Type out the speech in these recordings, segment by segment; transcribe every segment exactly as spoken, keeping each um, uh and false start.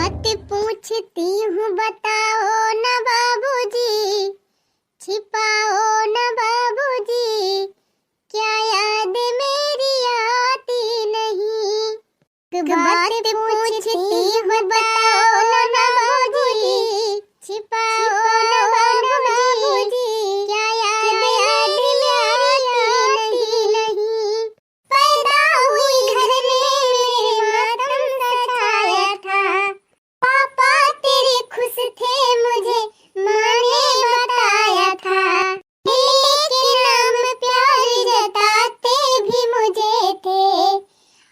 मत पूछती हूँ, बताओ ना बाबूजी, छिपाओ ना बाबूजी, क्या याद मेरी आती नहीं? एक बात पूछती हूँ, बताओ ना बाबूजी, छिपाओ ना बाबूजी, क्या याद मेरी आती नहीं? पैदा हुई घर में मेरे मातम सा छाया था। पापा तेरे खुश थे, मुझे माँ ने बताया था। मिलने के नाम प्यार जताते भी मुझे थे,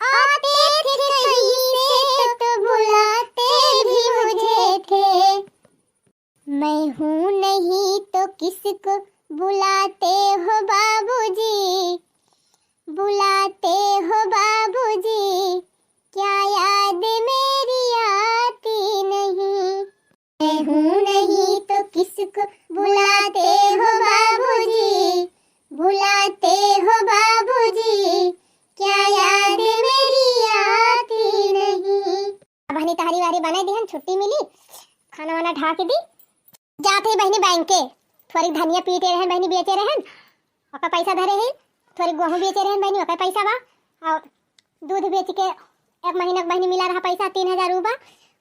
आते थे कहीं से तो बुलाते भी मुझे थे। मैं हूँ नहीं तो किसको बुलाते हो बाबूजी, बुलाते हो बाबूजी, क्या याद मेरी आती नहीं? मैं हूँ नहीं तो किसको बुलाते हो बाबूजी, बुलाते हो बाबूजी, क्या याद मेरी आती नहीं? बहिनी तहरी वारी बनाई दिहन, छुट्टी मिली, खाना वाना ढाक दी। जात ही बहिनी बैंक के, थोड़ी धनिया पीटे रहन बहिनी, बेचे रहन, ओकर पैसा धरे ही, थोड़ी गेहूँ बेचे रहन बहिनी, ओकर पैसा बा, और दूध बेच के एक महीना के बहिनी मिला रहा पैसा, तीन हजार उ बा,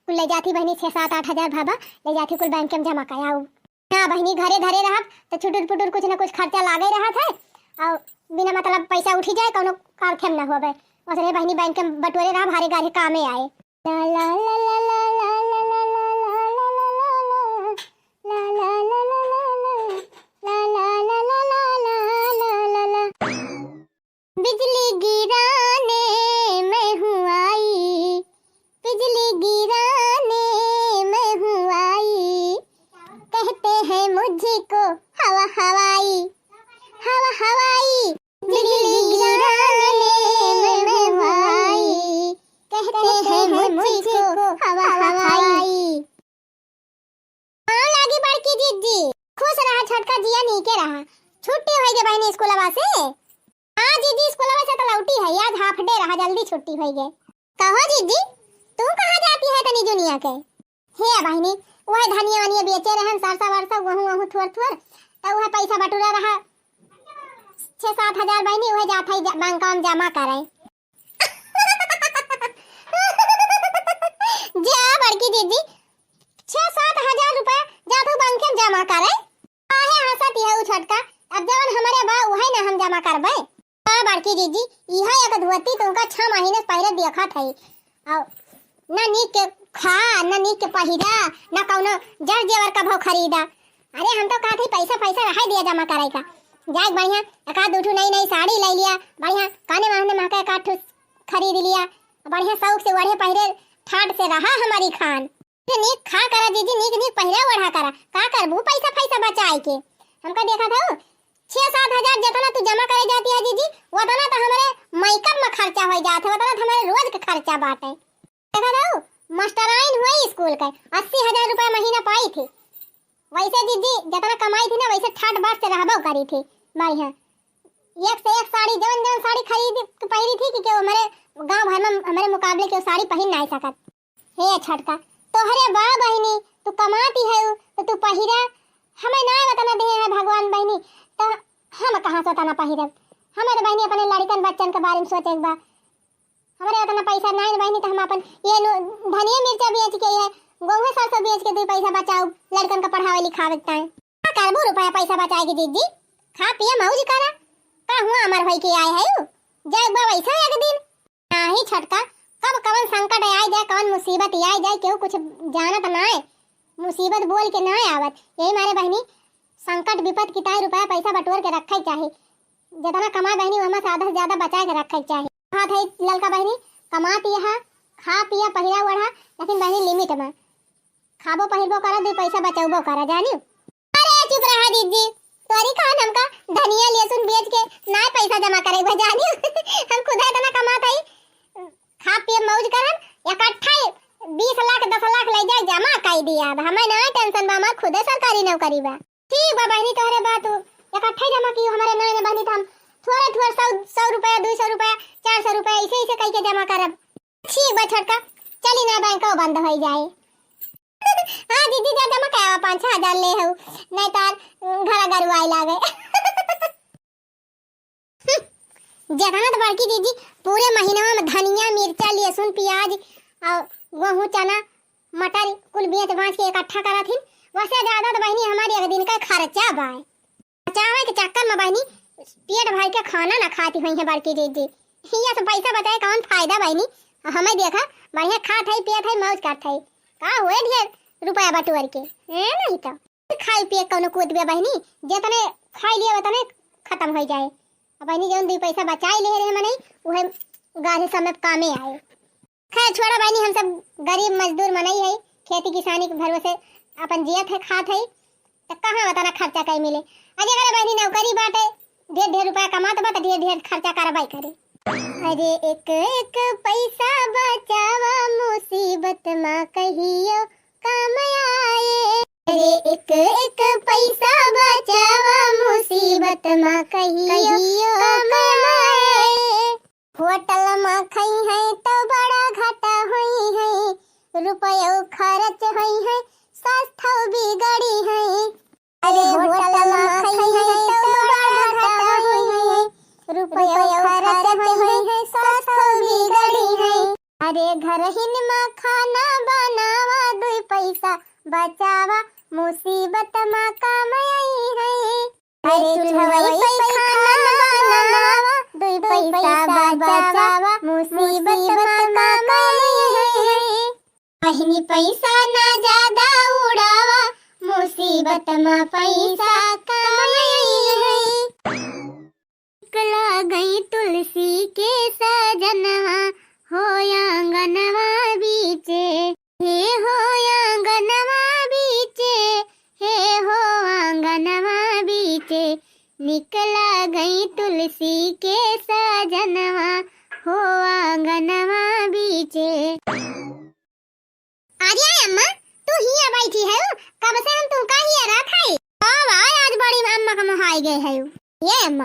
कुल ले जात ही बहिनी, छः सात आठ हजार भा बा, ले जात ही कुल बैंक में जमा कर आऊ। ना बहिनी, घरे धरे रहब तो छुटुर पुटुर कुछ ना कुछ खर्चा लागे रहत है, और बिना मतलब पैसा उठी जाए, कौनो कारखेम ना होवे। ओसने बहिनी बैंक में बटोरे रहब, हारे गारे कामे आए। बिजली गिराने मैं हूँ आई, बिजली गिराने मैं हूँ आई, कहते हैं मुझको हवा हवाई, हवा हवाई। बिजली गिराने मैं हूँ आई, कहते हैं मुझको हवा हवाई। पाँव लागी बड़की जिज्जी, खुश रहा छोटका जिया, नीके रहा। छुट्टी होई गे बहिनी स्कूलवा से? हाँ जिज्जी, स्कूलवा से तो लौटी है, आज हाफ डे रहा, जल्दी छुट्टी होई गे। कहो जिज्जी, तू कहाँ जाती है तनी दुनिया के? हे बहिनी, वह धनिया वनिया बेचे रहन, सरसा वरसा, वहू वहू थोर थोर, तो वह पैसा बटुरा रहा छः सात हजार बहिनी, वह जात है ज-, बैंकवा में जमा करे। जा बड़की दीदी, छह सात हजार रुपया जात हूँ बैंक में जमा करे। काहे हंसत है उ छोटका? अब जवन हमरे बा उहे ना हम जमा करबे। का बड़की दीदी, इहे एक धोती तुमका छह महीने से पहले देखत है। और ना नीक के खा, ना नीक के पहिरा, ना कौनो जर जेवर कभो खरीदा। अरे हम तो कहत हई पैसा, पैसा रहे दिया जमा करे का। जाए बढ़िया एक आध दू ठू नई नई साड़ी ले लिया, बढ़िया काने महने महका एक आध ठू खरीद लिया, बढ़िया शौक से ओढ़े पहिरे ठाट से रहा हमारी खान। नीक खा करा जीजी, नीक नीक पहिरा ओढ़ा करा, का करबू पैसा, पैसा बचाए के? हमका देखत हऊ, छह सात हजार जितना तू जमा करे जाती है जीजी, उतना तो हमारे मेकअप में खर्चा हो जात है, उतना तो हमारे रोज के खर्चा बाटे। देखत हऊ, मास्टराइन हुई स्कूल के, अस्सी हजार रुपया महीना पाई थी। वैसे जीजी जितना कमाई थी ना, वैसे ठाट बाट से रहबो करी थी। बढ़िया एक से एक साड़ी, जवन जवन साड़ी खरीद के पहिरी थी कि केहू हमारे गाँव भर में हमारे मुकाबले केहू साड़ी पहिन नाई सकत। हे छोटका, तोहरे बा बहिनी, तू कमाती है तो तू पहिरा, हमें ना वतना दिहे है भगवान बहिनी, तो हम कहाँ से वतना पहिरब? हमें तो बहिनी अपने लड़कन बच्चन के बारे में सोचे के बा। हमरे उतना पैसा नाई न बहिनी, तो हम अपन ये नु-, धनिया मिर्चा बेच के, ये गोहूँ सरसों बेच के दू पैसा बचाऊ, लड़कन का पढ़ावे लिखावे के ताई। का करबू रुपया पैसा बचाए के जीजी? खा पिया मौज करा। का हुआ अमर होई के आए है उ? जाए बा वैसे एक दिन। नाही छोटका, कब कवन संकट आए जाए, कवन मुसीबत आए जाए, केहू कुछ जानत नाय। मुसीबत बोल के नाय आवत। यही मारे बहिनी, संकट विपत की ताई रुपया पैसा बटोर के रखे के चाही। जितना कमाए बहिनी, ओहमा से आधा से ज्यादा बचाए के रखे के चाही। कहा था ललका बहिनी, कमात यहा, खा पिया, पहिरा ओढ़ा, लेकिन बहिनी लिमिट में। खाबो पहिरबो करा, दू पैसा बचौबो करा, जानी। अरे चुप रहा दीदी, तोरी कहा हमका धनिया लहसुन बेच के ना पैसा जमा करे बा, जानी। हम खुदा इतना कमात हई, खा पिए मौज करन, इकट्ठा ही बीस लाख दस लाख ले जाए जमा कर दिया। अब हमें ना टेंशन बा, हमार खुदे सरकारी नौकरी बा। ठीक बा बहिनी, तोहरे बा, तू इकट्ठा ही जमा कियो, हमारे ना ना बहिनी, तो हम थोड़े थोड़े सौ, सौ रुपया, दो सौ रुपया, चार सौ रुपया ऐसे ऐसे कह के जमा करब। ठीक बा छोटका, चली ना बैंक बंद हो जाए। हाँ जीजी, जा जमा करावा, पाँच छह हजार ले हऊ, नहीं तो घर गरुआई लागे। जेतना तो बड़की जीजी पूरे महीनवा में धनिया, मिर्चा, लहसुन, प्याज और गेहूं, चना, मटर कुल बेच बाच के इकट्ठा करत हिन, वसे ज्यादा तो बहिनी हमारी एक दिन का खर्चा बाय। बचावे के चक्कर में बहिनी पेट भर के खाना ना खाती हुई है बड़की जीजी। हिया से पैसा बचाए कौन फायदा बहिनी? हमें देखा, बढ़िया खात है, पियत है, मौज करत है, का हुए ढेर रुपया बटोर के? ए, नहीं तो खाई पिए कौनो कूद बे बहिनी, जितने खाई लिए उतने खत्म हो जाए। अब बहिनी जौन दुई पैसा बचाई ले रहे मने, उहे गाढ़े समय कामे आए। खैर छोड़ा बहिनी, हम सब गरीब मजदूर मनई है, खेती किसानी के भरोसे अपन जियत है, खात है, तो कहाँ उतना खर्चा कई मिले। अरे अगर बहिनी नौकरी बाटे, ढेर ढेर रुपया कमात बा, तो ढेर ढेर खर्चा करबाई करे। अरे एक एक पैसा बचावा, मुसीबत मा कहियो काम आए। अरे एक एक पैसा बचावा, मुसीबत मा कहियो, कहियो काम आए। होटल मा खई है तो बड़ा घाटा होई है, रुपयो खर्च होई है, स्वास्थ्य बिगड़ी है। अरे होटल मा खई है तो बड़ा घाटा होई है, रुपयो खर्च होई है, स्वास्थ्य बिगड़ी है। अरे घरहिन मा खाना बनावा, दुई पैसा बचावा, मुसीबत मा काम आई है। अरे चूल्हवई पे खाना बनावा, दुई पैसा बचावा, मुसीबत मा काम आई है। बहिनी पैसा ना ज्यादा उड़ावा, मुसीबत मा पैसा काम आई है। निकला गई तुलसी के सजनवा, हो आंगनवा बीचे, हे हो आंगनवा बीचे, हे हो आंगनवा बीचे, निकला गई तुलसी के सजनवा, हो आंगनवा बीचे। अरे अम्मा, तू हिया बैठी है, कब से हम तुमका हिया रख है। ओ भाई, आज बड़ी अम्मा का मोहाई गए है। ये अम्मा,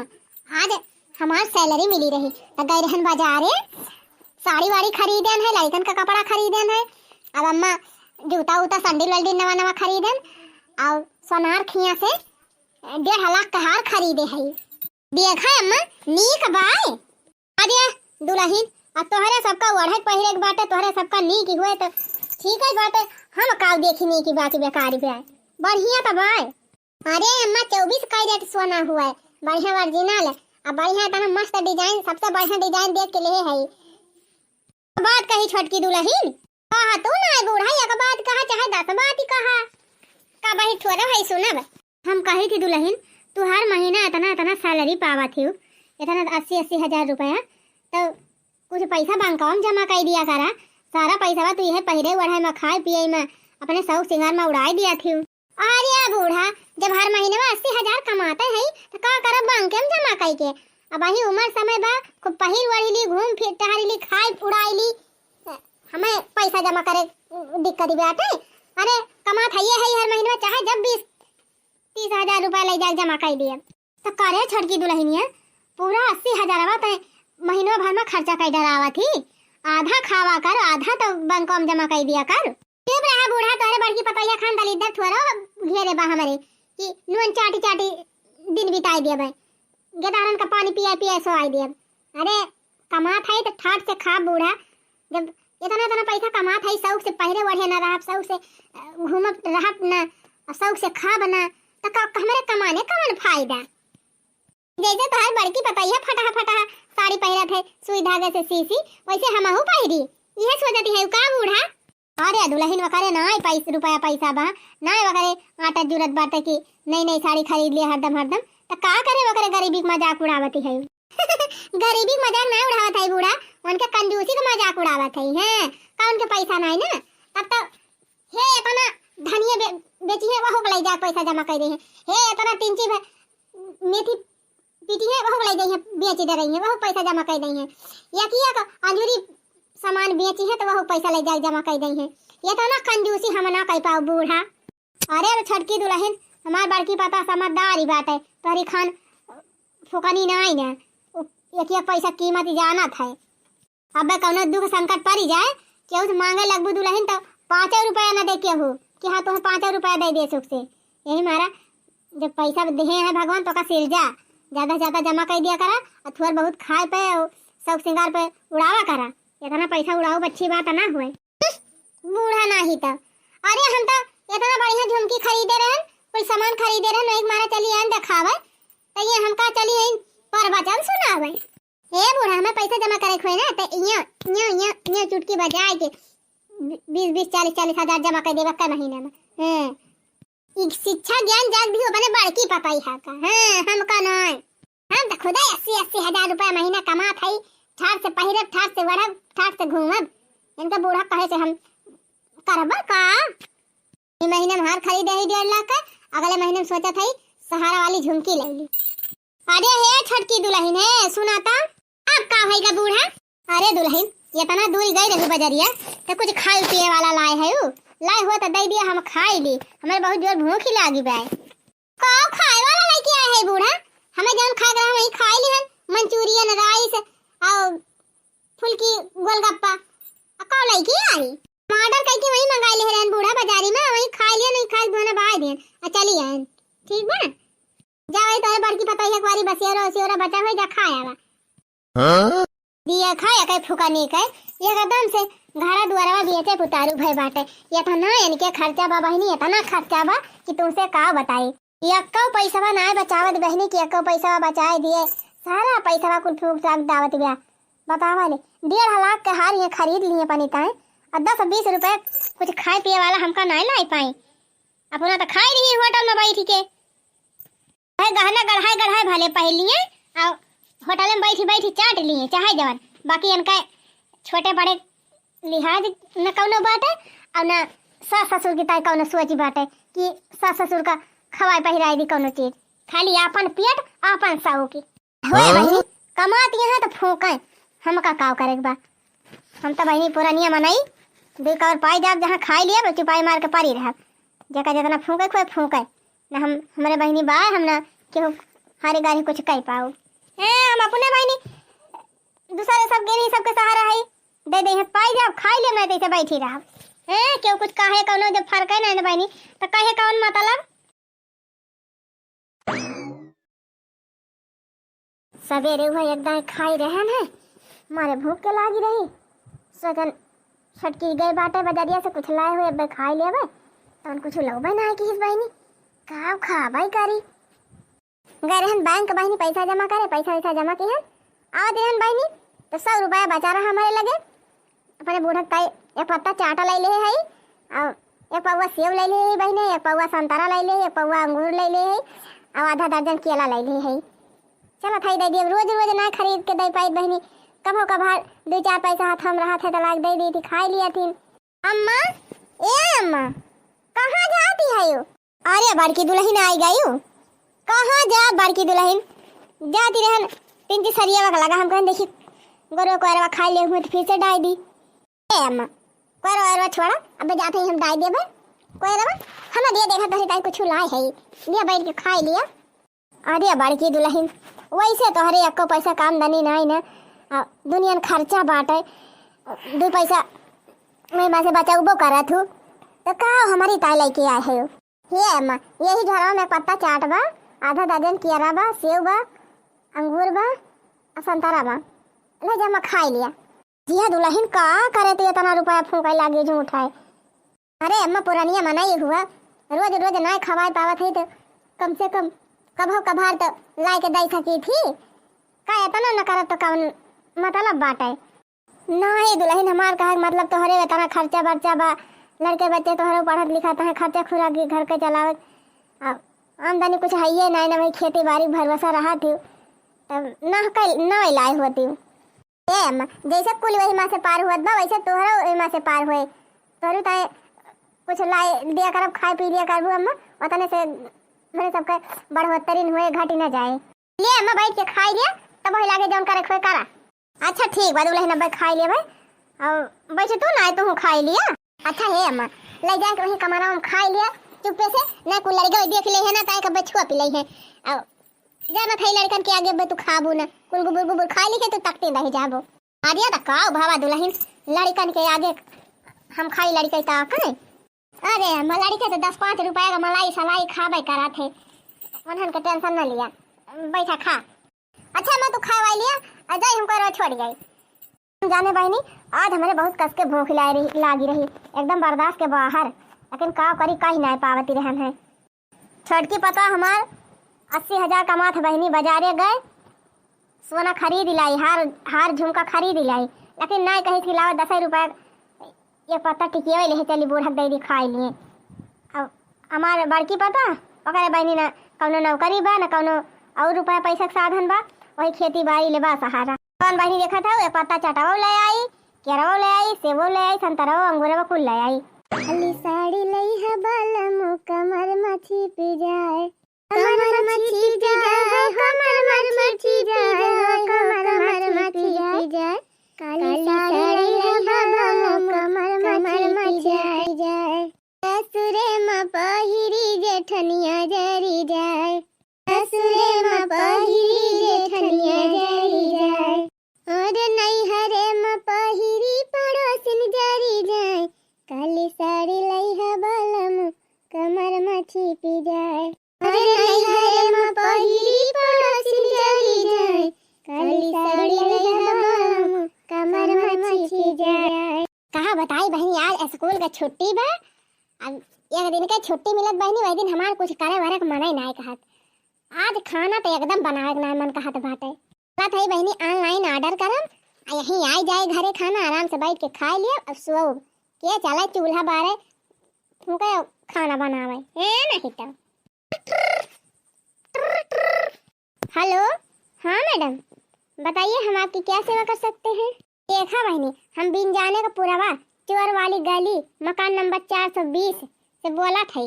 आज हमार सैलरी मिली रही, तो गए रहन बाजारे, साड़ी वाड़ी खरीदेन है, लड़कन का कपड़ा खरीदेन है। अब अम्मा जूता उता, सैंडल वैंडल नवा नवा खरीदेन, और सोनार खिया से डेढ़ लाख का हार खरीदे है। देखा अम्मा, नीक बाय। अरे दुलहिन, अब तोहरे सबका ओढ़े के पहिरे के बाटे, तोहरे सबका नीक हुए तो ठीक है बाटे। हम काव देखी नीक बाकी बेकारी बे आए। बढ़िया तो बाय। अरे अम्मा, चउबीस कैरेट सोना हुए, बढ़िया ओरिजिनल, अब बढ़िया इतना मस्त डिजाइन, सबसे बढ़िया डिजाइन देख के लेहे है। बात कही छोटकी दुलहिन। कहा तू ना बूढ़ा, एक बात कहा चाहे दस बात ही कहा, का बही थोड़ा है सुनब। हम कही थी दुलहिन, तू हर महीना इतना इतना सैलरी पावत ही, इतना अस्सी अस्सी हजार रुपया, तो कुछ पैसा बैंकवा में जमा कर दिया करा। सारा पैसा तू यह पहिरे ओढ़े में, खाए पिए में, अपने शौक सिंगार में उड़ाई दिया थी। अरे बूढ़ा, जब हर महीने में अस्सी हजार कमाते हैं तो का करब बैंक में जमा कई के? अब अही उम्र समय बा, खूब पहिर ओढ़ी ली, घूम फिर टहरी ली, खाई उड़ाई ली, हमें पैसा जमा करे दिक्कत बाटे। अरे कमात है ये है हर महीने में, चाहे जब बीस तीस हजार रुपया ले जाके जमा कर दिए। तो करे छोटकी दुलहिनिया, पूरा अस्सी हजारवा तय महीनवा भर में खर्चा कर डरावत ही। आधा खावा कर, आधा तो बैंक में जमा कर दिया कर। चुप रहा बूढ़ा, तोहरे बड़की पतोहिया खान दलिद्दर थोरो घेरे बा हमरे कि नून चाटी चाटी दिन बिताई देबे, गेदारन का पानी पिया पिया सोआई देब। अरे कमात है तो ठाट से खा बूढ़ा, जब इतना इतना पैसा कमात है, शौक से पहिरे ओढ़े ना रहब, शौक से अ, घूमब रहब ना, और शौक से खाब ना, तो का, हमरे कमाने कवन फायदा? जैसे तोहार बड़की पतोहिया फटहा फटहा साड़ी पहिरत है, सुई धागे से सी सी, वैसे हमहू पहिरी। इहे सोचती है का बूढ़ा? अरे दुलहिन वकरे नाय पैस-, रुपया पैसा बा, नाय वकरे आटा जरूरत बाटे कि नई नई साड़ी खरीद लिए हरदम हरदम, त का करे वकरे गरीबी के मजाक उड़ावती है? गरीबी के मजाक नाय उड़ावत है बूढ़ा, उनके कंजूसी के मजाक उड़ावत है, हैं? का उनके पैसा नाय ना? तब तो हे इतना धनिया बे-, बेची है, वहू के ले जाके पैसा जमा कर दे हैं। हे इतना तिंची भे-, मेथी पीटी है, वहू के ले जाई है, बेच दे रही है, वहू पैसा जमा कर दे हैं। या किया का अंजूरी सामान बेची है, तो वहू पैसा ले जाके जमा कर दे हैं। ये तो ना कंजूसी हम ना कर पाओ बूढ़ा। अरे रे छोटकी दुलहिन, हमार बड़की पता समझदारी बाटे, तोहरी खान फुकनी नाई ना, उ-, एक एक पैसा कीमत जानत है। अबे कौनो दुख संकट पड़ी जाए, केहू से मांगे लगबू दुलहिन, तो पाँचौ रुपया न दे केहू कि हाँ, तोहे पाँचौ रुपया दे दिए सुख से। यही मारा जब पैसा दिहे हैं भगवान, तो का सिरजा ज्यादा से ज्यादा जमा कर दिया करा, और थोड़ा बहुत खाए पे और शौक श्रृंगार पे उड़ावा करा। इतना पैसा उड़ाऊ अच्छी बात ना हुए। बूढ़ा नाही तो, अरे हम तो इतना बढ़िया झुमकी खरीदे रहन, कुल सामान खरीदे रहन, एक मारा चली आन देखावे, तो ये हमका चली आइन प्रवचन सुनावे। ए बूढ़ा, हमें पैसा जमा करे के होए ना, तो यो, यो, यो, यो चुटकी बजाए के बीस, बीस, चालीस, चालीस हजार जमा कर देबा का महीना में। हाँ। ई शिक्षा ज्ञान जाग भी अपने बड़की पतई है का? हाँ, हमका नहीं। हम तो खुदे अस्सी, अस्सी हजार रुपया महीना कमात हई, ठाट से पहिरब, ठाट से ओढ़ब, ठाट से घूमब। इनका बूढ़ा कहे से हम करबा का? ई महीना में हार खरीदे हई डेढ़ लाख का, अगले महीना में सोचत हई सहारा वाली झुमकी ले ली। अरे हे छोटकी दुलहिन, हे सुना त, अब का होइगा बूढ़ा? अरे दुलहिन, इतना दूर गई रही बजरिया, तो कुछ खाए पिए वाला लाए है उ? लाए हुआ तो दे दिया, हम खाई ली, हमारे बहुत जोर भूख ही लागी बा। का खाए वाला लेके आए है बूढ़ा? हमें जौन खाए के रहा वही खाई लिहन, मंचूरियन, राइस और फुल्की, गोलगप्पा। आ का लेके आई? हम ऑर्डर करके वही मंगाई ले रहन बूढ़ा बाजारी में, वही खाई लिहन, वही खाए धोना बहाई दिहन, आ चली आयन। ठीक बा? जा वही तोरे बड़की पतोहिया कुआरी बसियोरा उसियोरा बचा होई, जा खाए आवा। हाँ? दिया खाए कई फुका नहीं कहे, एकदम से घरा दुआरवा बेचे पुतारू भय बाटे। इतना इनके खर्चा बा बहिनी, इतना खर्चा बा कि तुमसे का बताई। यक्को पैसवा नाय बचावत बहिनी कि यक्को पैसवा बचाए दिए, सारा पैसवा कुल फूक साक दावत बिया। बतावा ले, डेढ़ लाख के हार ये खरीद लिए पनिताए, और दस बीस रुपए कुछ खाए पिए वाला हमका नाय लाई पाई। अपना तो खाई रही होटल में बैठ के। भाई गहना गढ़ाए गढ़ाए भले पहन लिए, और होटल में बैठी बैठी चाट लिए, चाहे जवन, बाकी इनका छोटे बड़े लिहाज न कौनो बाटे, और न सास ससुर की ताई कौनो सोच बाटे कि सास ससुर का खवाए पहिराए दी कौनो चीज, खाली आपन पेट, आपन सौ की। होए हाँ? बहिनी, कमात यहाँ तो फूंके, हमका काव करे के बा? हम तो बहिनी पुरनिया मनई, दुई कौर पाई जाब, जहाँ खाई लिया, चुपाई मार के परी रहब। जेका जितना फूंके खोए फूंके, ना हम, हमरे बहिनी बाय, हम ना केहू हारी गारी कुछ कह पाऊ। ए, हम अपने बहिनी दूसरे सब गेली, सबके सहारा है, दे दे, पाई जाब, खाई लेब, नहीं तो ऐसे बैठी रहब। ए, केहू कुछ कहे कौनो जब फर्क है नहीं बहिनी, तो कहे कौन मतलब? सवेरे हुआ एक दाई खाई रहन है, मारे भूख के लागी रही। सोचन छटकी गए बाटे बजरिया से कुछ लाए हुए, अबे खाई लेबे, तौन कुछ लौबे ना है कि इस बहिनी का खाबे करी। गए रहन बैंक बहिनी पैसा जमा करे, पैसा वैसा जमा किहन, आवत रहन बहिनी तो सौ रुपया बचा रहा हमारे लगे। अपने बूढ़क ताई एक पत्ता चाटा लै ले हई, और एक पौवा सेव लै ले हई बहिनी, एक पौवा संतरा लै ले, एक पौवा अंगूर लै ले हई, और आधा दर्जन केला लै ले हई। चलत हई दे दिए, रोज रोज ना खरीद के दे पाई बहिनी, कभो कभार दो चार पैसा हाथ हम रहत है तो लाग दे दी थी, खाई लिया थी। अम्मा, ए अम्मा, कहाँ जाती है यू? अरे बड़की दुलहिन आई गयू, कहाँ जा बड़की दुलहिन? जाती रहन पिंकी सरिया का लगा, हम कहन देखी गोरवा कोयरवा खाई ले हुए तो फिर से डाई दी। ए अम्मा, कोयरवा ओयरवा छोड़ा, अबे जाते ही हम डाई देबे कोयरवा। हम दिए देखा तोहरी ताई कुछ लाए है, लिया बैठ के खाई लिया। अरे बड़की दुलहिन, वैसे तोहरे एको पैसा का आमदनी नाई न, आ दुनियन खर्चा बाटे, दू पैसा में से बचौबो करत हूँ, तो का हमारी ताई लेके आए है? हे अम्मा, यही झोरवा में पत्ता चाट बा, आधा दर्जन केरा बा, सेव बा, अंगूर बा, आ संतरा बा। ले जा अम्मा, खाई लिया। जिया दुलहिन, का करे तू इतना रुपया फूंके लागी झूठ है? अरे अम्मा, पुरनिया मनई हुआ, रोज रोज नाय खवाए पावत है तो कम से कम कभो कभार तो लाए के दे सकी थी। का इतना न करत तो कौन मतलब बाटे? ना हे दुलहिन, हमार कहे के मतलब तोहरे इतना खर्चा बर्चा बा, लड़के बच्चे तोहरे पढ़त लिखत हैं, खर्चा खुराक के घर के चलावे, आ आमदनी कुछ हइये नाय ना, वही खेती बाड़ी भरोसा रहत ही, तब ना कल ना लाए होती। ए अम्मा, जैसे कुल वही माँ से पार हुअत बा, वैसे तोहरो वही माँ से पार होए। तोहरो ताए कुछ लाए दिया करब, खाए पी लिया करबू अम्मा, ओतने से मने सबके बढ़ोतरीन हुए, घटी ना जाए। ले अम्मा, बैठ के खाई लिया, तब वही लागे जौन करे खोए करा। अच्छा ठीक बा, दुलहिन अब्बे खाई लेबे, और बैठ तू ना, तू खाई लिया। अच्छा हे अम्मा, ले जाके वही कमरा में खाई लिया, चुप्पे से, ना कुल लड़के देख ले है ना, ताए कब्बे छुआ पी ले है, और जा बथाई लड़कन के आगे बे तू खाबू ना, कुल गुबुर गुबुर खाई लिखे तू तकते रह जाबो। अरे त का भावा दुलहिन, लड़कन के आगे हम खाई लड़िके ता कहे। अरे, हम लड़िके तो दस पाँच रुपया का मलाई सलाई खाबे करत है। उन्हन के tension न लिया। बैठा खा। अच्छा, मैं तो खाए वाली लिया, आ जाई हमको रो छोड़ गई। जाने बहिनी, आज हमरे बहुत कस के भूख लाए रही, लागी रही, एकदम बर्दाश्त के बाहर, लेकिन का करी, कही नाय पावती रहन है। छोटकी पतोह हमार अस्सी हजार कमात है बहिनी, बाजारे गए, सोना खरीद लाई, हार, हार झुमका खरीद लाई, लेकिन नाय कही कि लावा दस रुपया ये पत्ता टिकिया ले चली बूढ़ा के दे दी खाए लिए। अब हमार बड़की पतोह, ओकरे बहिनी ना कौनो नौकरी बा, ना कौनो और रुपया पैसा के साधन बा, वही खेती बाड़ी ले बा सहारा। कौन बहिनी देखत है, ये पत्ता चटावो ले आई, केरवो ले आई, सेबो ले आई, संतरवो, अंगूरवो कुल ले आई। खाली साड़ी लई है बालमु, कमर मछी पी जाए। कमर मछी पी जाए, कमर मछी पी जाए, कमर मछी पी जाए। काली साड़ी लई है बालमु, कमर मछी पी जाए। ससुरे म पहिरी जेठनिया जरी जाए, ससुरे म पहिरी जेठनिया जरी जाए। और नैहरे म पहिरी पड़ोसिन जरी जाए, काली साड़ी लई है बालमु, कमर मछी पी जाए। और नैहरे म पहिरी पड़ोसिन जरी जाए, काली साड़ी लई है बालमु, कमर मछी पी जाए। कहा बताई बहिनी, आज स्कूल का छुट्टी बा। अब एक दिन के छुट्टी मिलत बहिनी, वही दिन हमार कुछ करे वरे के मने नाय कहत। आज खाना तो एकदम बनावे के नाय मन कहत बाटे। कहत है बहिनी, online order करम, आ यहीं आई जाए घरे खाना, आराम से बैठ के खाए लिया, अब सोओ के चला चूल्हा बारे फूके खाना बनावे। ए नहीं तो। हेलो, हाँ मैडम, बताइए हम आपकी क्या सेवा कर सकते हैं? देखा बहिनी, हम बिन जाने का पुरवा चोर वाली गली मकान नंबर चार सौ बीस से बोलत है।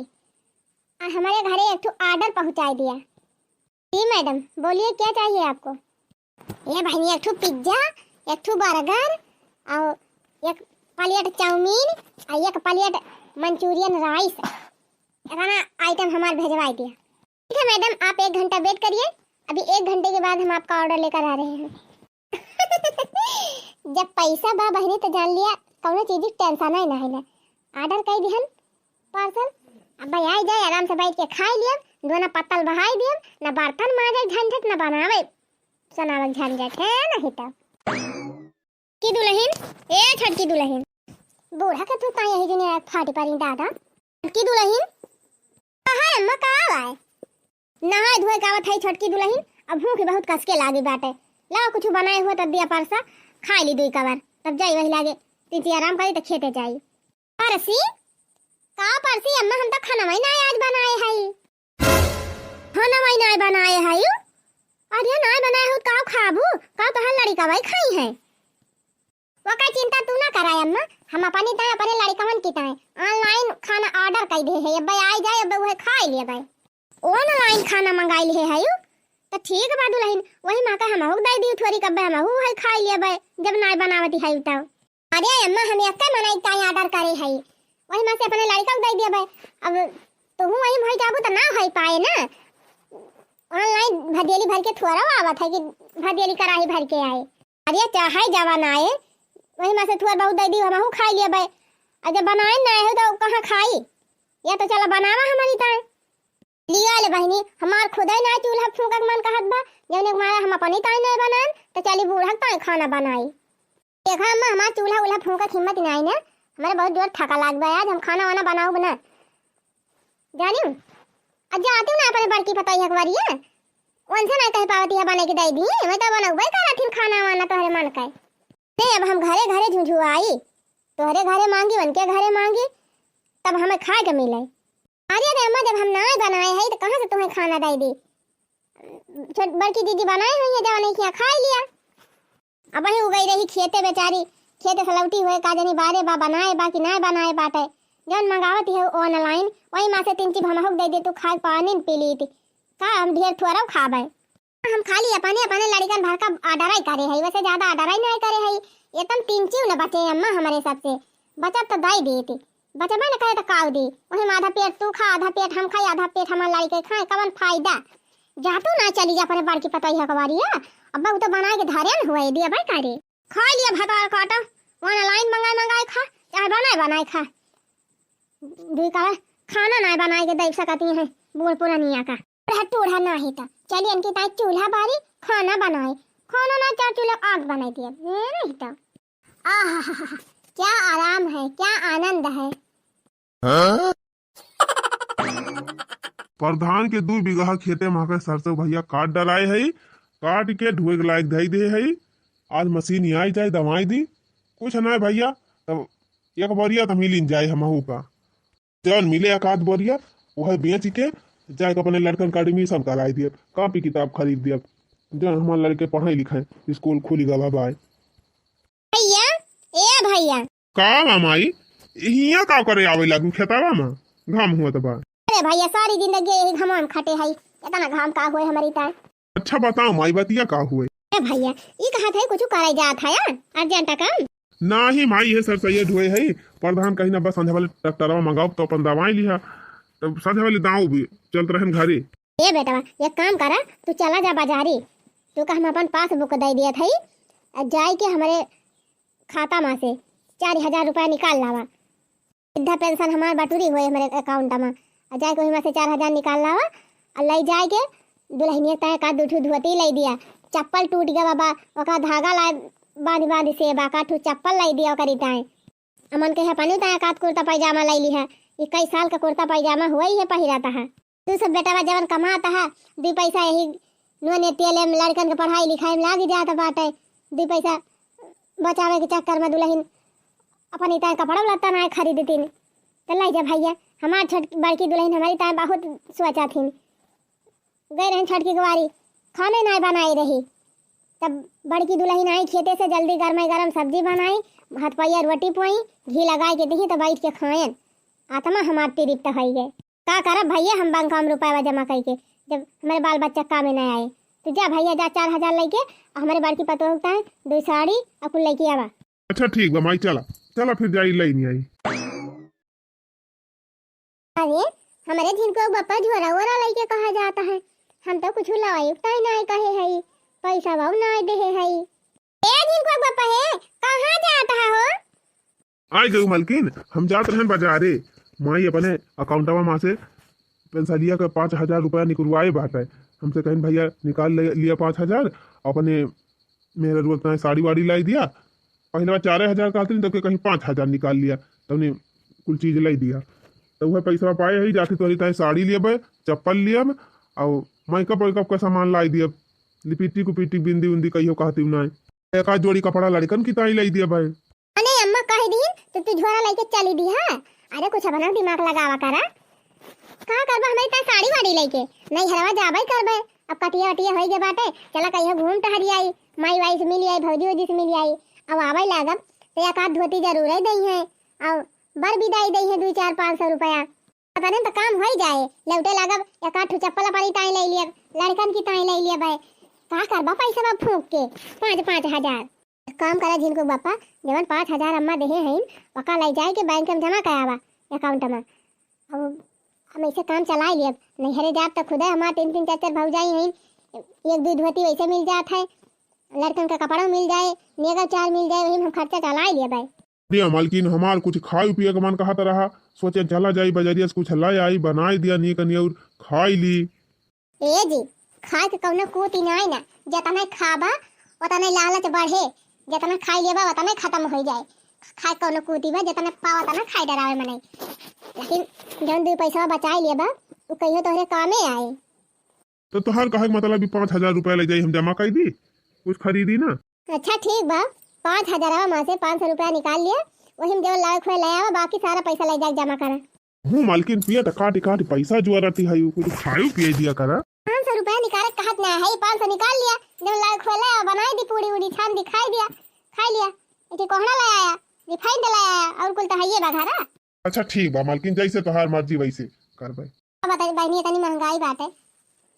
आ, हमरे घरे एक ठो order पहुँचाई दिया। जी मैडम, बोलिए क्या चाहिए आपको? ये बहिनी एक ठो pizza, एक ठो burger और एक plate चाउमीन और एक plate Manchurian rice, इतना item हमार भेजवाई दिया। ठीक है मैडम, आप एक घंटा wait करिए, अभी एक घंटे के बाद हम आपका order लेकर आ रहे हैं। जब पैसा बा बहिनी तो जान लिया कौनो चीज की tension ही नहीं ना। Order कर दिहन parcel, अब भाई आई जाए आराम से बैठ के खाई लियब, दोना पत्तल बहाई दियब, ना बर्तन माजे झंझट ना बनावे सनावे झंझट है नहीं तो। की दुलहिन, ए छोटकी दुलहिन। बूढ़ा के तू ताई यही जने फाटी पारी दादा। छोटकी दुलहिन, कहा है अम्मा, का आए? नहाए धोए के आवत है छोटकी दुलहिन, अब भूख बहुत कस के लागी बाटे। लाओ कुछ बनाए हुआ तब दिया परसा, खाई ली दुई कवर, तब जाई वही लागे, तीन आराम करी त खेते जाई। परसी? का परसी अम्मा, हम तो खाना वही ना आज बनाए हई। खाना वही ना बनाए हई? अरे ना बनाए हो, का खाबू? का तोहर लड़िका वही खाई है? ओकर चिंता तू ना कराए अम्मा, हम अपनी ताए अपने लड़िकवन की ताए online खाना order कर दे है, अब आई जाए, अब वह खाई ले भाई। Online खाना मंगाई ले है यू? तो ठीक बा दुलहिन, वही माँ का हमहू दे दी थोड़ी कब्बे, हमहू है खाई ले भाई, जब ना बनावती है तब। अरे अम्मा, हम एक मनई ताई order करे हई, वही में से अपने लड़का को दे दिया भाई। अब तू वही भई जाबू तो ना होई पाए ना। Online भदेली भर के थोड़ा आवत है कि भदेली कराही भर के आए। अरे चाहे जवन आए, वही में से थोड़ा बहुत दे दी, हमहू खाई लिया भाई। और जब बनाए ना आए हो तो कहाँ खाई? या तो चला बनावा हमारी ताई। लिया ले बहिनी, हमार खुदे ना चूल्हा फूंकक मन कहत बा, जौने के मारे हम अपनी ताई नहीं बनान, तो चली बूढ़ा ताई खाना बनाई। देखा अम्मा, हमार चूल्हा उल्हा फूंकक हिम्मत नहीं ना, हमारे बहुत जोर थका लाग बा आज, हम खाना वाना बनाऊब ना। जानियो, आज जाती ना अपने बड़की पतोहिया के बारी है, उनसे नहीं कह पावती है बने के दे दी, मैं तो बनौबे करत हिन खाना वाना तोहरे मन के। नहीं, अब हम घरे घरे झुझुआई, तोहरे घरे मांगी, उनके घरे मांगी, तब हमें खाए के मिले। अरे रे अम्मा, जब हम नाय बनाए हई, तो कहाँ से तुम्हें खाना दे दी? छोट बड़की दीदी बनाए हुई है, जब नहीं किया, खाई लिया। अब वही उगई रही खेते बेचारी, खेते से लौटी हुए का जनी बारे बा बनाए बा कि नाय बनाए बाटे। जौन मंगावत है online, वही माँ से तीन चीज हमहू के दे दे, तू खाए पानी न पी लीती। का हम ढेर थोड़ा खाबे? हम खाली अपने, अपने लड़िकन भर का order ही करे हई, वैसे ज्यादा order ही नहीं करे हई। ये तम तीन चीज न बचे अम्मा हमरे सबसे, बचत तो दई देती, बचबे न करे तो काव दी। वही में आधा पेट तू खा, आधा पेट हम खाई, आधा पेट हमार लड़िके खाए, कवन फायदा? जा तू ना चली जा अपने बड़की पतोहिया के बारी है, अब उ तो बनाए के धरे न हुए दिया भाई करे। खा लिया भतार काटा, online मंगाए मंगाए खा, चाहे बनाए बनाए खा। दुई का खाना नाय बनाए के दे सकती हैं बूढ़ पुरनिया का। बूढ़ा टूढ़ा नाही त चली इनकी ताई चूल्हा बारी, खाना बनाए। खाना ना, चार चूल्हा आग बनाई दिया। ए, नहीं तो। आहा, क्या आराम है, क्या आनंद है। हाँ? प्रधान के दू बीघा खेते मा के सरसों भैया काट डराए है, काट के ढोए के लायक धई दे है। आज मशीन आई जाए, दवाई दी, कुछ ना भैया, तब एक बोरिया तो मिलिन जाए हमहू का। जौन मिले एक आध बोरिया, वह बेच के जाए के अपने लड़कन का admission कराई दिए, कॉपी किताब खरीद दिए, जौन हमारे लड़के पढ़े लिखे, स्कूल खुली गवा बाय। भैया, ए भैया। का बा माई? हियाँ का करे आवे लागू खेतावा मा? घाम हुआ त बा। अरे भैया, सारी जिंदगी यही घाम में खटे हई, इतना घाम का हुए हमारी ताई? अच्छा बताओ माई, बतिया का हुए? ए भैया, ई कहा थे कुछ करे जात है यार, अर्जेंट काम? नाही माई, ये सरसैया ढोए है, प्रधान कहीं ना बस संझा वाले ट्रैक्टरवा मंगाओ तो अपन दवाई लिहा, तब संझा वाले दाऊ भी चलत रहन घरे। ए बेटवा, एक काम करा, तू चला जा बाजारी, तू का हम अपन पासबुक दे दिया था, जाए के हमारे खाता मा से चार हजार रुपया निकाल लावा। वृद्धा पेंशन हमार बटुरी होए हमरे अकाउंट मा, आ जाए के ओहिमा से चार हजार निकाल लावा, आ लई जाए के दुल्हनिया ताए का दू ठू धोती लई दिया, चप्पल टूट गया बाबा, ओका धागा ला बांध बांध से बाका ठू चप्पल लई दिया ओकरी ताए। अमन के है पन्नू ताए का कुर्ता पैजामा लई ली है, इक्कीस साल का कुर्ता पैजामा हुआ ही है पहिरा तहा। तू सब बेटवा जवन कमात हा, दुई पैसा यही नून तेल में लड़कन के पढ़ाई लिखाई में लाग जात बाटे। दुई पैसा बचावे के चक्कर में दुल्हन अपन इताए कपड़ा लत्ता ना खरीदतीन। तो लाई जा भैया, हमार छोट बड़की दुल्हन हमारी ताए बहुत सोचा थीन। गए रहन छोटकी कुवारी, खाने ना बनाए रही। तब बड़की दुल्हन आई खेते से, जल्दी गरमे गरम सब्जी बनाई, हाथ पैया रोटी पोई, घी लगाए के दही तो बैठ के खाएन। आत्मा हमार तृप्त होई गए। का करब भैया, हम बैंक में रुपया जमा करके, जब हमारे बाल बच्चा कामे ना आए। तो जा भैया, जा चार हजार लेके, और हमारे बड़की पतोह का है दो साड़ी और कुल लेके आवा। अच्छा ठीक बा माई, चला, चला फिर जाई लई नहीं आई। अरे, हमारे झिनको बप्पा झोरा वोरा लेके कहा जाता है, हम तो कुछ लाई उठाई ना कहे है, पैसा बाऊ ना दे है। ए झिनको बप्पा है, कहाँ जाता है हो? आइ गयू मलकिन, हम जात रहन बाजारे। माई अपने अकाउंटवा मा से पेंसलिया के पाँच हजार रुपया निकलवाए बाटे। हमसे कहिन, "भैया, निकाल ले, लिया पाँच हजार, अपने मेहररुआ ताए साड़ी वाड़ी लाई दिया।" पहले चारे हजार कहती, तब के कहीं पाँच हजार निकाल लिया, तब ने कुल चीज लाई दिया। तो वह पैसा पाए ही जाके तोरी ताए साड़ी लियब, चप्पल लियब, और मेकअप वेकअप का सामान लाई दियब, लिपिटिक उपिटिक, बिंदी उंदी कहियो कहती नहीं। एक आध जोड़ी कपड़ा लड़कन की ताई लाई दियब भाई। अने अम्मा कह दीन तो तू झोरा लेके चली दी, हाँ? अरे कुछ अपना दिमाग लगावा करा। का करबा हमारी ताई साड़ी वाड़ी लेके? नहीं हरवा जाबे करबे। अब कटिया वटिया होई गे बाटे, चला कहियो घूम टहरी आई, माई वाई से मिली आई, भौजी वौजी से मिली आई। अब आवे लागब तो एक आध धोती जरूर ही दई है, और बर विदाई दई है दो चार पाँच सौ रुपया। पता नहीं तो काम होई जाए, लौटे लागब एक आध ठो चप्पल अपनी ताई ले लियब, लड़कन की ताई ले लियब है। का करबा पैसा फूंक के पाँच पाँच हजार? काम करा झिनको बापा, जवन पाँच हजार अम्मा देहे हईन, ओका ले जाए के बैंक में जमा करावा अकाउंट में। अब हम ऐसे काम चला लियब, नैहरे जाब त खुदे हमार तीन तीन चार चार भौजाई हईन, एक दो धोती वैसे मिल जात है, लड़कन का कपड़ा मिल जाए, नेगा चार मिल जाए, वही में हम खर्चा चला लियब है। दिया मालकिन, हमार कुछ खाए पिए के मन कहत रहा, सोचे चला जाई बजरिया से कुछ लाई आई, बनाए दिया नीक नियर खाई ली। ए जी, खाए के कौनो कूती नाई ना, जतने खाबा ओतने लालच बढ़े, जतने खाई लेबा ओतने खत्म हो जाए। खाए के कौनो कूती बा, जतने पावा ओतने खाए डरावे मनई, लेकिन जौन दू पैसा बचाए लेबा उ कहियो तोहरे कामे आए। तो तोहार कहे के मतलब ई पाँच हजार रुपया ले जाई हम जमा कर दी, कुछ खरीदी ना। अच्छा ठीक बा, पाँच हजारवा में से पाँच सौ रुपया निकाल लिया, वही में जौन लावे खोए ले आवा, बाकी सारा पैसा ले जाके जमा करा। हूँ मालकिन, पिया त काटी काटी पैसा जुआ रहती है, यू कुछ खाए पिए दिया करा। पाँच सौ रुपया निकाले कहत ना है, पाँच सौ निकाल लिया, जौन लावे खोए ले आवा, बनाई दी पूड़ी उड़ी, छान दी, खाई दिया, खाई लिया। एक कोहड़ा ले आया, रिफाइंड ले आया, और कुल तो है ये बा घरा। अच्छा ठीक बा मालकिन, जैसे तोहार मर्जी वैसे करबे। अब बताई बहनी, इतनी महंगाई बाटे,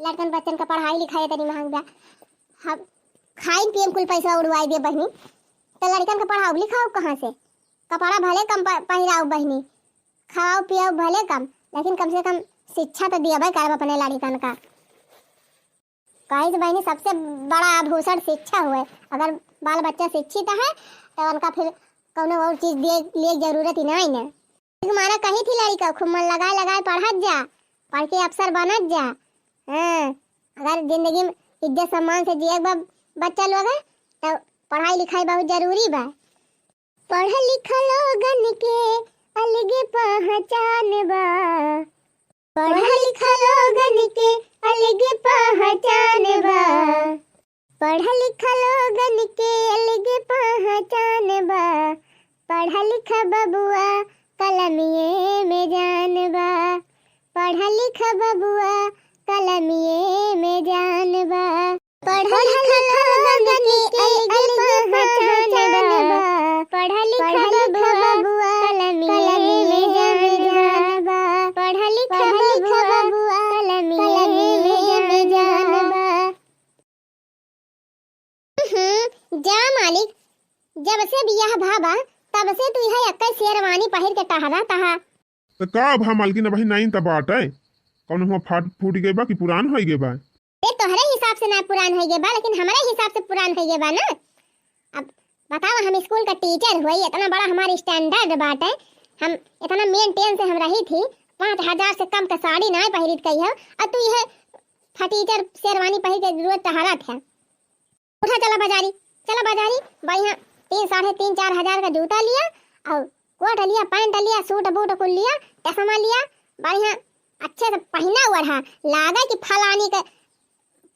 लड़कन बच्चन का पढ़ाई लिखाई इतनी महंग बा। हम खाइन पियन कुल पैसा उड़वाई दे बहनी, तो लड़कन का पढ़ाओ लिखाओ कहाँ से? कपड़ा भले कम प-, पहिराओ बहनी, खाओ पियो भले कम, लेकिन कम से कम शिक्षा तो दियबे करब अपने लड़कन का। काहे से बहनी, सबसे बड़ा आभूषण शिक्षा हुए। अगर बाल बच्चा शिक्षित है तो उनका फिर कौनो और चीज दे, ले जरूरत ही नाई ना। तुम्हारा कही थी लड़िका, खूब मन लगाए लगाए पढ़त जा, पढ़ के अफसर बनत जा। हाँ, अगर जिंदगी में इज्जत सम्मान से जिए के बा बच्चा लोग, तो पढ़ाई लिखाई बहुत जरूरी बा। पढ़ल लिखल लोगन के अलगे पहचान बा। पढ़ल लिखल लोगन के अलगे पहचान बा। पढ़ल लिखल लोगन के अलगे पहचान बा। पढ़ लिख बबुआ, कलमिए में जान बा। पढ़ लिख बबुआ, कलमिए में जान बा। पढ़ लिख लोगन के अलगे पहचान बा। पढ़ लिख बबुआ, कलमिए में जान बा। पढ़ लिख बबुआ, कलमिए में जान बा। हम्म, जा मालिक, जब से बियाह भा बा, तब से तू इहे एक्के शेरवानी पहिर के टहरत हा। त का भा मालकिन, अबही नाइन त बाटे, कौनो हुआ फाट फूट गए बा कि पुरान होई गए बा? ए, तोहरे हिसाब से ना पुरान होई गए बा, लेकिन हमरे हिसाब से पुरान होई गए बा ना। अब बतावा, हम स्कूल का टीचर हुई, इतना बड़ा हमार स्टैंडर्ड बाटे, हम इतना मेंटेन से हम रही थी, पाँच हजार से कम का साड़ी ना पहिरित कही हो, और तू इहे फटीचर शेरवानी पहिर के रोज टहरत है। उठा, चला बाजारी, चला बाजारी, बढ़िया तीन, साढ़े तीन, चार हजार का जूता लिया, और कोट लिया, पैंट लिया, सूट बूट कुल लिया, चश्मा लिया, बढ़िया अच्छे से पहिना ओढ़ा, लागे कि फलानी के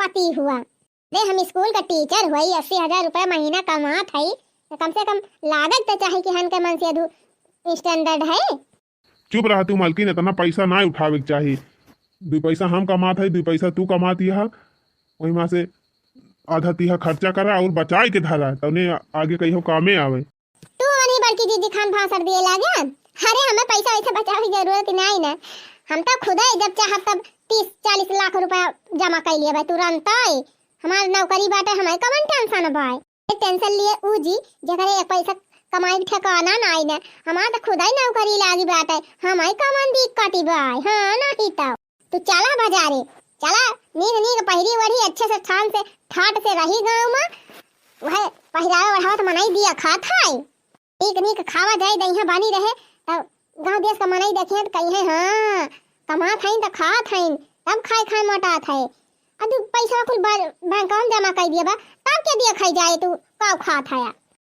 पति हुआ। अरे, हम स्कूल का टीचर हुई, अस्सी हजार रुपया महीना कमात हई, तो कम से कम लागत तो चाही कि हन के मन से अधू स्टैंडर्ड है। चुप रहा तू मालकिन, इतना पैसा ना उठावे के चाही। दुई पैसा हम कमात हई, दुई पैसा तू कमात यहा, वही मा से आधा तीहा खर्चा करा और बचाए के धरा, तउने आगे कहियो कामे आवे। तू ओनी बड़की दीदी खान भाषण दिए लागे। अरे, हमें पैसा वैसा बचावे की जरूरत ही नहीं ना। हम तो खुदे जब चाहब तब तीस चालीस लाख रुपया जमा कर लिए भाई तुरंत। हमार नौकरी बाटे, हमें कवन टेंशन बाय? टेंशन लिए ऊ जी, जेकरे एक पैसा कमाई के ठिकाना नाई ने। हमार त खुदई नौकरी लागी बाटे, हमार कवन दिक्कत बाय? हाँ, नहीं तो। तू चला बाजारे, चला, नीक नीक पहिरी ओढ़ी, अच्छे से ठान से, ठाट से रही गाँव में। वह पहिरावे ओढ़ावत मनई दिया खात है। नीक नीक खावा जाए, दहिया बानी रहे, तब गाँव देश का मनई देखिहैं त कहिहैं, "हाँ, कमात हईन त खात हईन, तब खाए खाए मोटात है।" आ तू पैसा कुल बा-, बैंक में जमा कर दिया बा, तब के दिया खाई जाए तू, का खात है?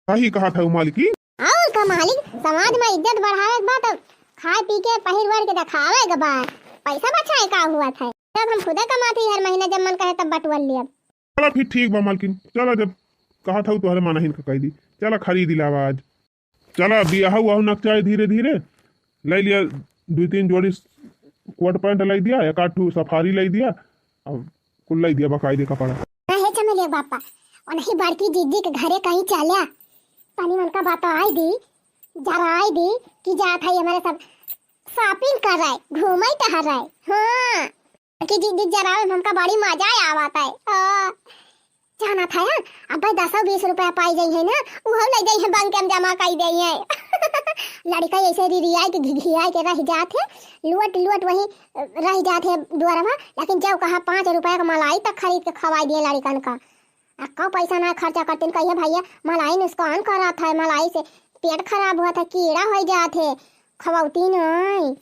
सही कहा था मालिकी। और का मालिक, समाज में इज्जत बढ़ावे के बा त खाए पी के पहिर ओढ़ के देखावे के बा, पैसा बचाए का हुआ था? जब हम खुदे कमाते हर महीना, जब मन कहे तब बटुअल लिया। चला फिर ठीक बा मालकिन, चला जब कहा था तोहरे मनहिन का कह दी, चला खरीद लावा आज। चला बियाह उआह नकचाए धीरे धीरे, ले लिया दुई तीन जोड़ी कोट पैंट ले दिया, एक आध ठू सफारी ले दिया, अब कुल ले दिया बकायदे कपड़ा। अहे चमेलिया बापा, ओनही बड़की जिज्जी के घरे कहीं चल्या, तनी उनका बताई दी, जराई दी कि जात है हमारे सब shopping कर रहे, घूमे टहर रहे। हाँ। कि जिज्जी जरावे में हमका बड़ी मजा आवत है। आ, जानत है, हाँ? अब्बे दसो बीस रुपया पाई जाई है ना, उहो ले जाई है, बैंक में जमा कई दे है। लड़का ऐसे रिरियाई के, घिघियाई के रह जात है, लुअट लुअट वही रह जात है दुआरवा, लेकिन जब कहा पाँच रुपया का मलाई तक खरीद के खवाई दिए लड़कन का। आ, का पैसा ना खर्चा करतीन, कहिए, "भैया, मलाई नुकसान करत है, मलाई से पेट खराब होत है, कीड़ा हो जात है, खवौती नहीं।"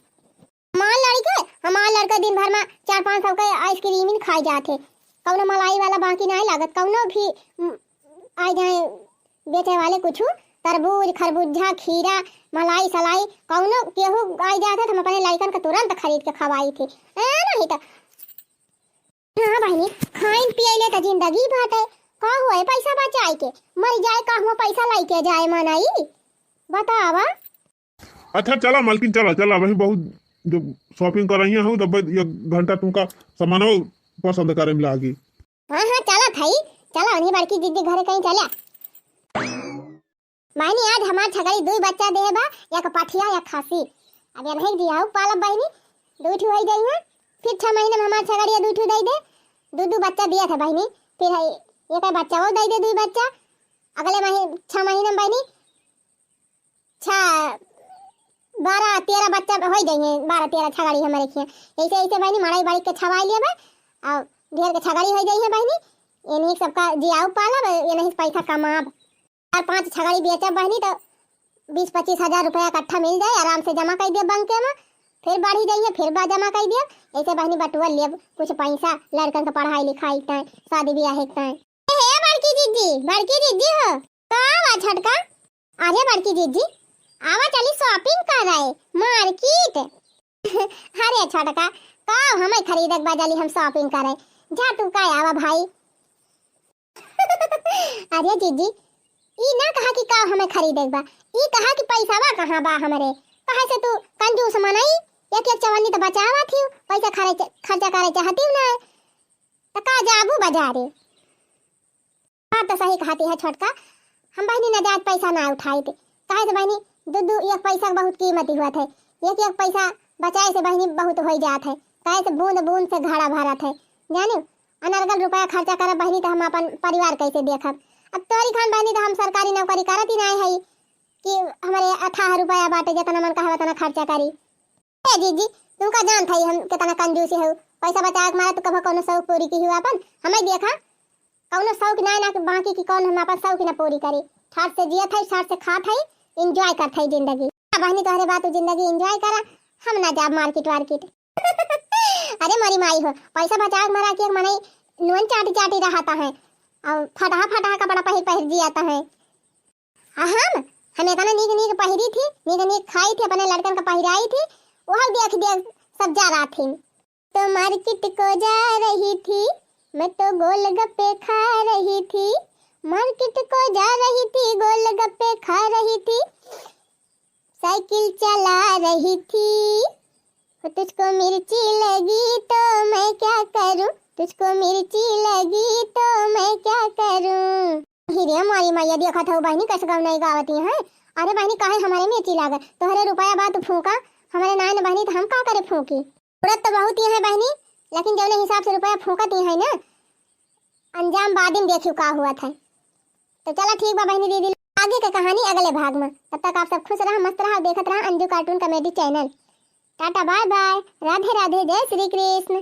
हमार लड़के, हमार लड़का दिन भर में चार पाँच सौ के ice cream ही खाए जात है। कौनो मलाई वाला बाकी नहीं लागत, कौनो भी, उम, आ जाए बेचे वाले कुछ, तरबूज, खरबूजा, खीरा, मलाई, सलाई, कौनो केहू आ जात है, तो हम अपने लड़कन के तुरंत खरीद के खवाई थी। ए, नहीं तो। हाँ बहिनी, खाइन पियले त जिंदगी बाटे। का हुआ है पैसा बचाए के? मर जाए का हुआ पैसा लेके जाए मनई? बतावा। अच्छा चला मालकिन, चला, चला, वही बहुत जब shopping कराइया हूँ तब एक घंटा तुमका सामानो पसंद करे में लागी। हाँ, हाँ, चला थाई, चला, उन्हीं बड़की जिज्जी घरे कहीं चला। बहिनी, आज हमार छगड़ी दुई बच्चा देहे बा, एक पठिया, एक खसी। अब एनही जियाऊ पालब बहिनी, दुई ठू होई जाई हैं। फिर छह महीने में हमार छगड़िया दुई ठू दई दे, दू दू बच्चा दिया था बहिनी। फिर है एक बच्चा वो दई दे, दुई बच्चा। अगले मही-, छह महीने में बहिनी, छह, बारह, तेरह बच्चा होई जाई हैं, बारह, तेरह छगड़ी हमारे खिया। ऐसे, ऐसे बहिनी, मड़ई बड़ी के छवाई लिया बा, और ढेर के छगड़ी होई जाई हैं बहिनी। एनही सबका जियाऊ पालब, एनही से पैसा कमाब। चार पाँच छगड़ी बेचब बहिनी तो बीस पच्चीस हजार रुपया इकट्ठा मिल जाए, आराम से जमा कइ देब बैंक में, फिर बढ़ी जाइए, फिर बा जमा कइ देब। ऐसे बहिनी बटुआ लेब कुछ पैसा लड़कन के पढ़ाई लिखाई के ताईं, शादी ब्याह के ताईं। हे बड़की जिज्जी, बड़की जिज्जी हो। का बा छोटका? अरे बड़की जिज्जी, आवा चली shopping करे market। अरे छोटका, का हमें खरीदे के बा, चली हम shopping करे। जा तू का आवा भाई। अरे जिज्जी, ई ना कहा कि का हमें खरीदे के बा, ई कहा कि पैसावा कहाँ बा हमरे। काहे से तू कंजूस मनई, एक एक चवन्नी तो बचावा थी, पैसा खर्च, खर्चा करे चाहती ना, तो का जाबू बाजारे? बात तो सही कहती है छोटका, हम बहिनी न जात पैसा ना उठाइत, काहे से बहिनी दू दू एक पैसा के बहुत कीमती हुआ थे, एक एक पैसा बचाए से बहिनी बहुत हो जात है, काहे से बूंद बूंद से घड़ा भरत है, जानियो। अनर्गल रुपया खर्चा करब बहिनी तो हम अपन परिवार कैसे देखब? अब तोरी खान बहिनी तो हम सरकारी नौकरी करत ही ना है कि हमारे अठारह रुपया बाटे जितना मन कहे उतना खर्चा करी। ए जीजी, तुमका जानत हई हम कितना कंजूस हऊ। पैसा बचाए के मारे तू कभो कौनो शौक पूरी की हुआ अपन? हमें देखा, कौनो शौक ना, ना कि बाकी की कौन हम अपन शौक ना पूरी करी। ठाट से जियत हई, ठाट से खात हई, enjoy करत हई जिंदगी। अब बहनी तोहरे बात, तू जिंदगी enjoy करा, हम ना जाब market वार्केट। अरे मोरी माई हो, पैसा बचाए के मारे कि एक मनई नून चाटी चाटी रहता है और फटहा फटहा कपड़ा पहिर पहिर जियाता है। आ हम, हम इतना नीक नीक पहिरी थी, नीक नीक खाई थी, अपने लड़कन का पहिराई थी, वह देख देख सब जा रहा थी। तो market को जा रही थी, मैं तो गोलगप्पे खा रही थी। Market को जा रही थी, गोलगप्पे खा रही थी, साइकिल चला रही थी। हो तुझको मिर्ची लगी तो मैं क्या करूं, तुझको मिर्ची लगी तो मैं क्या करूं। हिरे मोरी मैया, देखत हऊ बहिनी कैसे गवनई गावती हैं। अरे बहिनी, काहे हमारे मिर्ची लागे? तोहरे रुपया बा तू फूंका, हमारे नाय न बहिनी तो हम का करे फूंकी? उड़त तो बहुत ही है बहिनी, लेकिन जौने हिसाब से रुपया फूंकत ही है ना, अंजाम बादिम देखियो का हुआ था। तो चला ठीक बा बहिनी दीदी, आगे के कहानी अगले भाग में। तब तक आप सब खुश रहा, मस्त रहा, देखत रहा अंजू cartoon comedy channel। टाटा bye bye, राधे राधे, जय श्री कृष्ण।